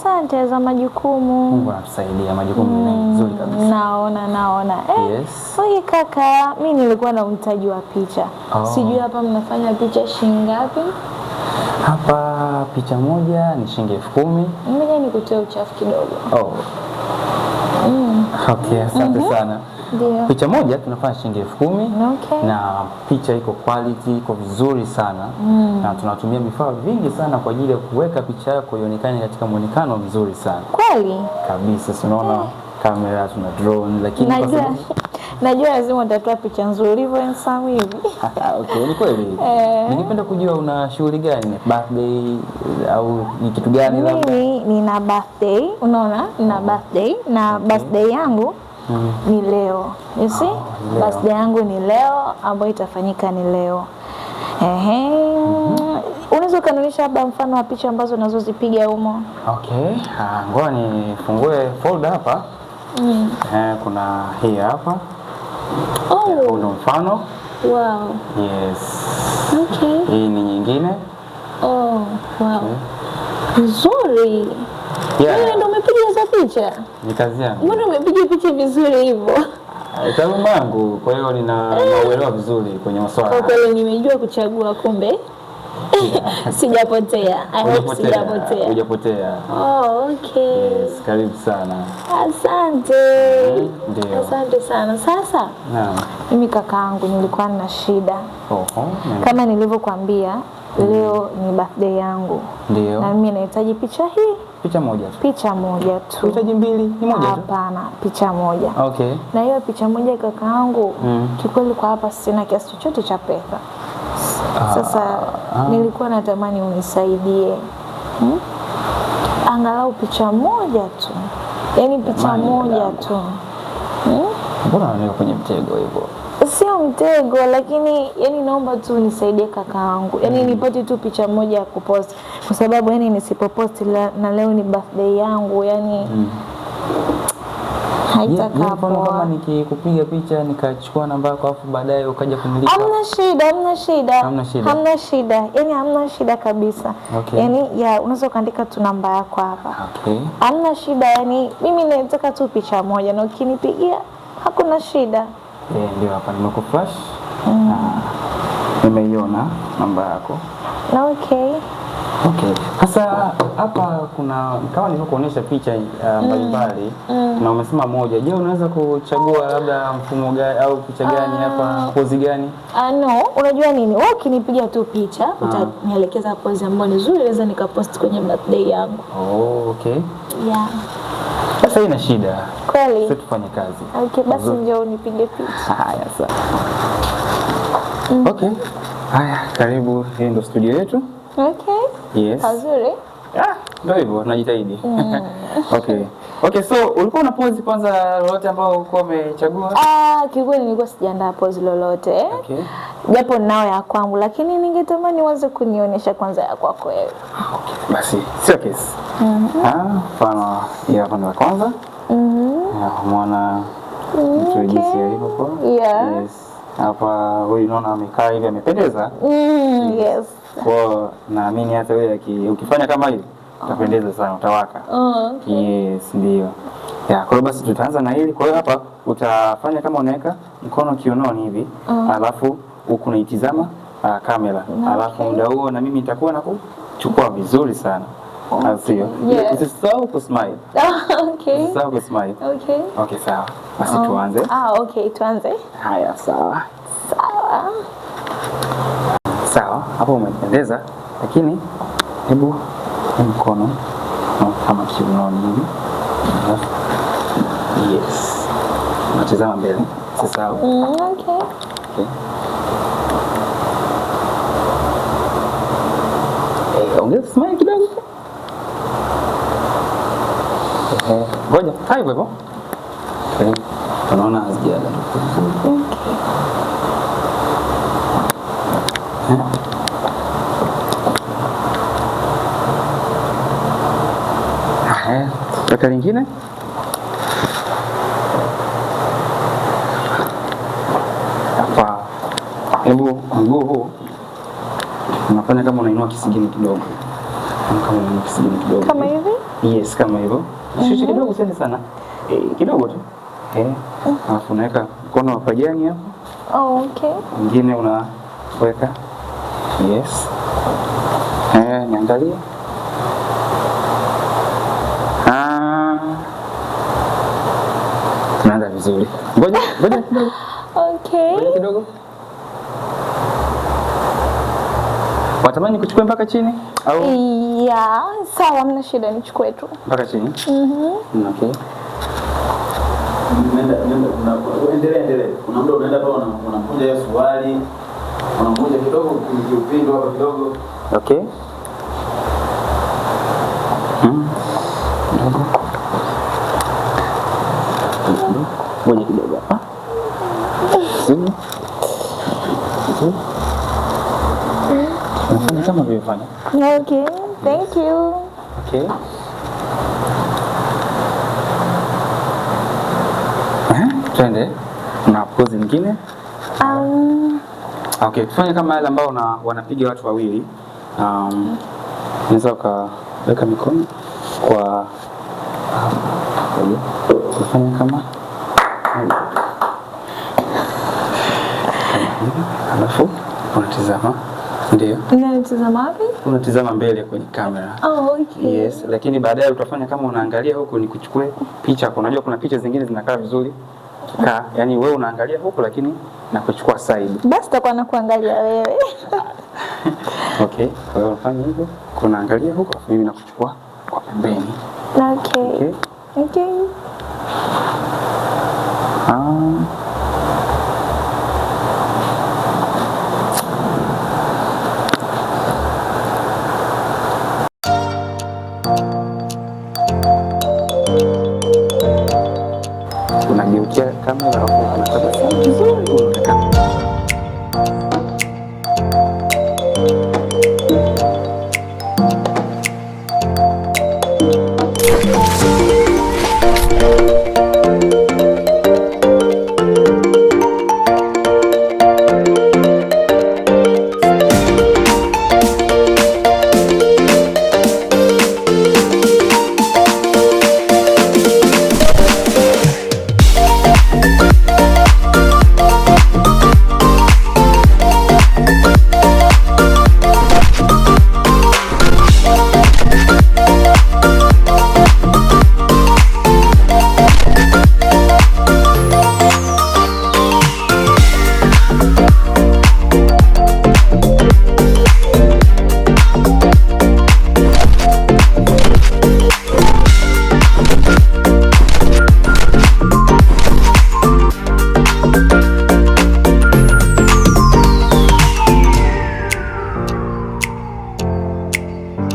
Asante za majukumu. Mungu anatusaidia, majukumu ni mengi. Nzuri kabisa. Naona naona. Yes. Okay kaka, mi nilikuwa na uhitaji wa picha. Oh. Sijui hapa mnafanya picha shilingi ngapi? Hapa picha moja ni shilingi 10,000. Ngoja nikutoe uchafu kidogo. Oh. Okay, asante sana. Ndio. Picha moja tunafanya shilingi 10,000. Okay. Na picha iko quality, iko vizuri sana. Na tunatumia vifaa vingi sana kwa ajili ya kuweka picha yako ionekane katika muonekano mzuri sana. Kweli? Kabisa, si unaona kamera, tuna drone, lakini kwa Najua sababu najua lazima utatoa picha nzuri hivyo handsome hivi. Okay, ni kweli. Ningependa kujua una shughuli gani? Birthday au ni kitu gani labda? Mimi nina birthday, unaona? Nina birthday na birthday yangu ni leo. You see? Oh, leo. Birthday yangu ni leo ambayo itafanyika ni leo. Ehe. Unaweza ukanionyesha labda mfano wa picha ambazo unazozipiga humo? Okay, ngoja nifungue folder hapa. Kuna hii hapa. Oh, Huu ndo mfano. wow. Yes. Okay. Hii ni nyingine. Oh, wow. Nzuri. Yeah. Wewe ndo umepiga hizo picha? Ni kazi yangu. Mbona umepiga picha vizuri hivyo? Taaluma yangu, kwa hiyo nina nauelewa vizuri kwenye masuala. Kwa kweli nimejua kuchagua kumbe. Sijapotea. I hope Hujapotea. sijapotea. Hujapotea. Oh, okay. Yes, karibu sana. Asante. Ndio. Asante sana. Sasa Naam. mimi kakaangu nilikuwa nina shida. Oho. Naam. Kama nilivyokuambia leo ni birthday yangu. Ndio. Na mimi nahitaji picha hii, Picha moja tu. picha moja tu. Unahitaji mbili? Ni moja tu. Hapana, picha moja. Okay. Na hiyo picha moja kakaangu, kikweli kwa hapa sina kiasi chochote cha pesa. Sasa nilikuwa natamani unisaidie Angalau picha moja tu, yaani picha Jamani, moja dadangu. tu. Mbona unaniweka kwenye mtego hivyo? Sio mtego, lakini yani naomba tu unisaidie kakaangu, yaani nipate tu picha moja ya kupost, kwa sababu yani nisipopost na leo ni birthday yangu, yani Je, je, haitakaa mfano kama poa. nikikupiga picha nikachukua namba yako afu baadaye ukaja kunilipa? Hamna shida, hamna shida, Hamna shida. hamna shida, yani hamna shida kabisa. Okay. Yani ya unaweza ukaandika tu namba yako hapa, Okay. hamna shida. Yani mimi nataka tu picha moja, na ukinipigia hakuna shida. Ndio hapa nimekuflash. Na nimeiona namba yako. Okay. Okay. Sasa hapa kuna kama nilivyokuonyesha picha mbalimbali na umesema moja. Je, unaweza kuchagua labda mfumo gani au picha gani hapa, pozi gani? No, unajua nini? Wewe ukinipiga tu picha utanielekeza pozi ambayo ni nzuri, naweza nikapost kwenye birthday yangu. Oh, okay. Yeah. Sasa ina shida. Kweli. Sasa tufanye kazi. Okay, basi njoo unipige picha. Haya sawa. Okay. Haya, karibu. Hii ndio studio yetu. Okay. Yes. Pazuri. Ndio hivyo, najitahidi. Okay. Okay, so ulikuwa una pozi kwanza lolote ambao ulikuwa umechagua? Kiukweli nilikuwa sijaandaa pozi lolote. Okay. Japo nao ya kwangu, lakini ningetamani uanze kunionyesha kwanza ya kwako wewe. Okay, basi sio kesi. Mfano hii hapa ndo ya kwanza. Umeona mtu jinsi alivyokuwa? Yeah. Yes. Hapa huyu unaona amekaa hivi amependeza. Yes. Kwa naamini hata wewe ukifanya kama hivi utapendeza sana, utawaka. Oh, okay. Yes, ndio. Ya, kwa hiyo basi tutaanza na hili. Kwa hiyo hapa utafanya kama unaweka mkono kiunoni hivi, alafu huku unaitizama kamera. Alafu muda huo na mimi nitakuwa na kuchukua vizuri sana. Sio? Yes. Usisahau kusmile. Okay. Usisahau kusmile. Okay. Okay, sawa. Basi tuanze. Okay, tuanze. Haya, sawa. Sawa. Sawa, hapo umependeza, lakini hebu mkono kama kiunoni hivi. Yes. Unatazama mbele. Usisahau. Okay. Okay. Ongeza smile kidogo. Ngoja, kaa hivyo hivyo. Okay. Tunaona hazijadondoka vizuri. Okay. Haya, weka lingine. Hapa. Hebu mguu huu unafanya kama unainua kisigino kidogo. Kama unainua kisigino kidogo. Kama hivi? Yes, kama hivyo. Shusha kidogo, usiende sana. Kidogo tu. Alafu unaweka mkono wa pajani hapo. Oh, okay. Mwingine unaweka. Yes. Niangalie. Tunaanza vizuri. Ngoja, ngoja kidogo. Okay. Ngoja kidogo. Watamani kuchukua mpaka chini au? Yeah, sawa, hamna shida, nichukue tu. Mpaka chini? Mhm. Okay. Nenda nenda, endelea endelea. Kuna muda unaenda pale unakunja hiyo suruali, unakunja kidogo kiupindo hapa kidogo. Okay. Kidogo. Ngoja kidogo hapa. Vizuri. Vizuri. Unafanya kama vile fanya. Okay, thank you. Okay. Twende. Na pose nyingine. Okay, tufanye kama wale ambao wanapiga watu wawili. Unaweza ukaweka mikono kwa kufanya kama hivi, alafu unatizama. Ndio. Unatizama wapi? Unatizama mbele kwenye kamera. Oh, okay. Yes, lakini baadaye utafanya kama unaangalia huku ni kuchukue picha. Unajua kuna picha zingine zinakaa vizuri. Yaani wewe unaangalia huku lakini na kuchukua side. Basi takuwa nakuangalia wewe. Okay, kwa hiyo unafanya hivyo, kunaangalia huku alafu mimi nakuchukua kwa pembeni. Okay. Okay. Okay. Unageukia kamera alafu unatabasamu vizuri.